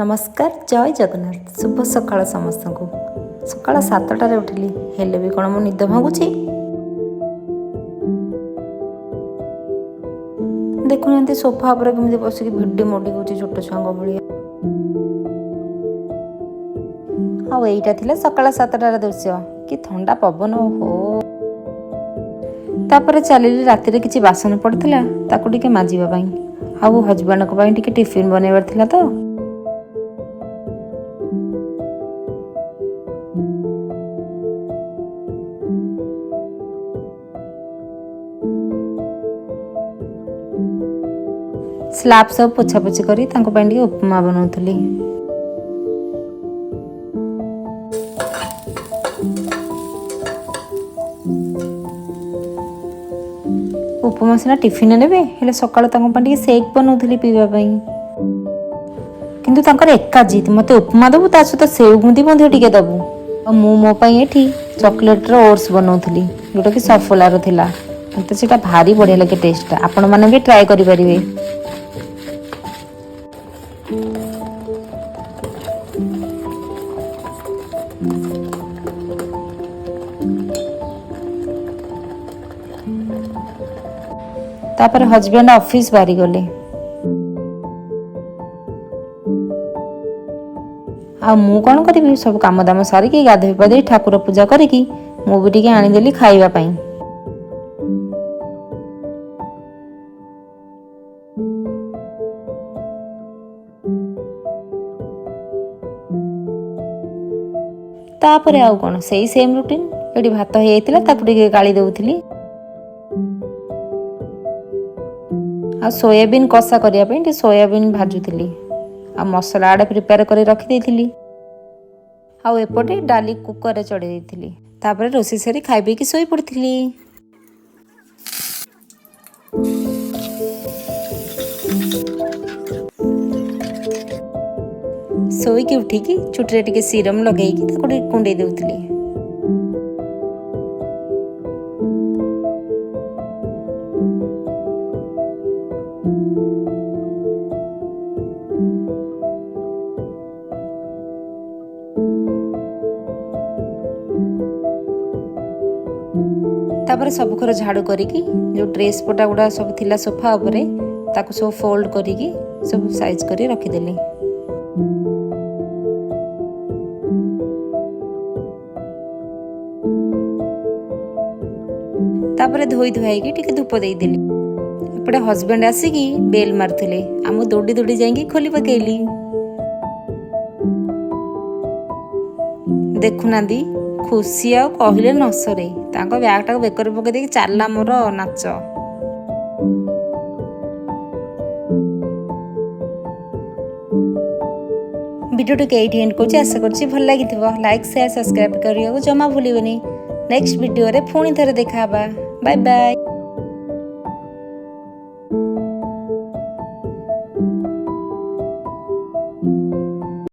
ନମସ୍କାର, ଜୟ ଜଗନ୍ନାଥ, ଶୁଭ ସକାଳ ସମସ୍ତଙ୍କୁ। ସକାଳ 7ଟାରେ ଉଠିଲି, ହେଲେ ବି କ'ଣ ମୋ ନିଦ ଭାଙ୍ଗୁଛି? ଦେଖୁନାହାନ୍ତି, ସୋଫା ଉପରେ କେମିତି ବସିକି ଭିଡ଼ି ମୋଡ଼ି ହେଉଛି ଛୋଟ ଛୁଆଙ୍କ ଭଳିଆ। ଆଉ ଏଇଟା ଥିଲା ସକାଳ 7ଟାର ଦୃଶ୍ୟ। କି ଥଣ୍ଡା ପବନ ହୋ! ତାପରେ ଚାଲିଲି, ରାତିରେ କିଛି ବାସନ ପଡ଼ିଥିଲା, ତାକୁ ଟିକେ ମାଜିବା ପାଇଁ। ଆଉ ହଜବେଣ୍ଡଙ୍କ ପାଇଁ ଟିକେ ଟିଫିନ୍ ବନେଇବାର ଥିଲା ତ। ସ୍ଲାବ୍ ସବୁ ପୋଛାପୋଛି କରି ତାଙ୍କ ପାଇଁ ଟିକେ ଉପମା ବନାଉଥିଲି। ଉପମା ସିନା ଟିଫିନ୍ ନେବେ, ହେଲେ ସକାଳୁ ତାଙ୍କ ପାଇଁ ଟିକେ ସେକ୍ ବନାଉଥିଲି ପିଇବା ପାଇଁ। କିନ୍ତୁ ତାଙ୍କର ଏକା ଜିଦ୍, ମୋତେ ଉପମା ଦେବୁ, ତା ସହିତ ସେଉ ବୁନ୍ଦି ମଧ୍ୟ ଟିକେ ଦେବୁ। ଆଉ ମୁଁ ମୋ ପାଇଁ ଏଠି ଚକୋଲେଟ୍ର ଓଟ୍ସ ବନାଉଥିଲି, ଯେଉଁଟାକି ସଫୋଲାର ଥିଲା। ମୋତେ ସେଇଟା ଭାରି ବଢ଼ିଆ ଲାଗେ ଟେଷ୍ଟଟା। ଆପଣମାନେ ବି ଟ୍ରାଏ କରିପାରିବେ। ତାପରେ ହଜବେଣ୍ଡ ଅଫିସ ବାହାରିଗଲେ। ଆଉ ମୁଁ କ'ଣ କରିବି? ସବୁ କାମ ଦାମ ସାରିକି, ଗାଧୋଇ ପାଧୋଇ, ଠାକୁର ପୂଜା କରିକି ମୁଁ ବି ଟିକେ ଆଣିଦେଲି ଖାଇବା ପାଇଁ। ତାପରେ ଆଉ କ'ଣ, ସେଇ ସେମ୍ ରୁଟିନ୍। ଏଠି ଭାତ ହେଇଯାଇଥିଲା, ତାକୁ ଟିକେ ଗାଳି ଦେଉଥିଲି। ଆଉ ସୋୟାବିନ୍ କଷା କରିବା ପାଇଁ ଟିକେ ସୋୟାବିନ୍ ଭାଜୁଥିଲି। ଆଉ ମସଲା ଆଡ଼େ ପ୍ରିପେୟାର କରି ରଖିଦେଇଥିଲି। ଆଉ ଏପଟେ ଡାଲି କୁକରରେ ଚଢ଼େଇ ଦେଇଥିଲି। ତାପରେ ରୋଷେଇ ସାରି ଖାଇ ପିଇକି ଶୋଇ ପଡ଼ିଥିଲି। ଶୋଇକି ଉଠିକି ଚୁଟିରେ ଟିକେ ସିରମ୍ ଲଗେଇକି ତାକୁ ଟିକେ କୁଣ୍ଡେଇ ଦେଉଥିଲି। ତାପରେ ସବୁ ଘର ଝାଡ଼ୁ କରିକି, ଯେଉଁ ଡ୍ରେସ୍ ପଟା ଗୁଡ଼ା ସବୁ ଥିଲା ସୋଫା ଉପରେ, ତାକୁ ସବୁ ଫୋଲ୍ଡ କରିକି ସବୁ ସାଇଜ୍ କରି ରଖିଦେଲି। ତାପରେ ଧୋଇ ଧୁଆଇକି ଟିକେ ଧୂପ ଦେଇଦେଲି। ଏପଟେ ହଜବେଣ୍ଡ ଆସିକି ବେଲ୍ ମାରୁଥିଲେ ଆଉ ମୁଁ ଦୌଡ଼ି ଦୌଡ଼ି ଯାଇକି ଖୋଲି ପକେଇଲି। ଦେଖୁନାହାନ୍ତି, ଖୁସି ଆଉ କହିଲେ ନ ସରେ। ତାଙ୍କ ବ୍ୟାଗଟାକୁ ବେକରେ ପକେଇ ଦେଇକି ଚାଲିଲା ମୋର ନାଚ। ଭିଡ଼ିଓଟିକୁ ଏଇଠି ଏଣ୍ଡ କରୁଛି। ଆଶା କରୁଛି ଭଲ ଲାଗିଥିବ। ଲାଇକ୍, ସେୟାର, ସବସ୍କ୍ରାଇବ୍ କରିବାକୁ ଜମା ଭୁଲିବେନି। ନେକ୍ସଟ ଭିଡ଼ିଓରେ ପୁଣି ଥରେ ଦେଖା ହେବା। Bye bye.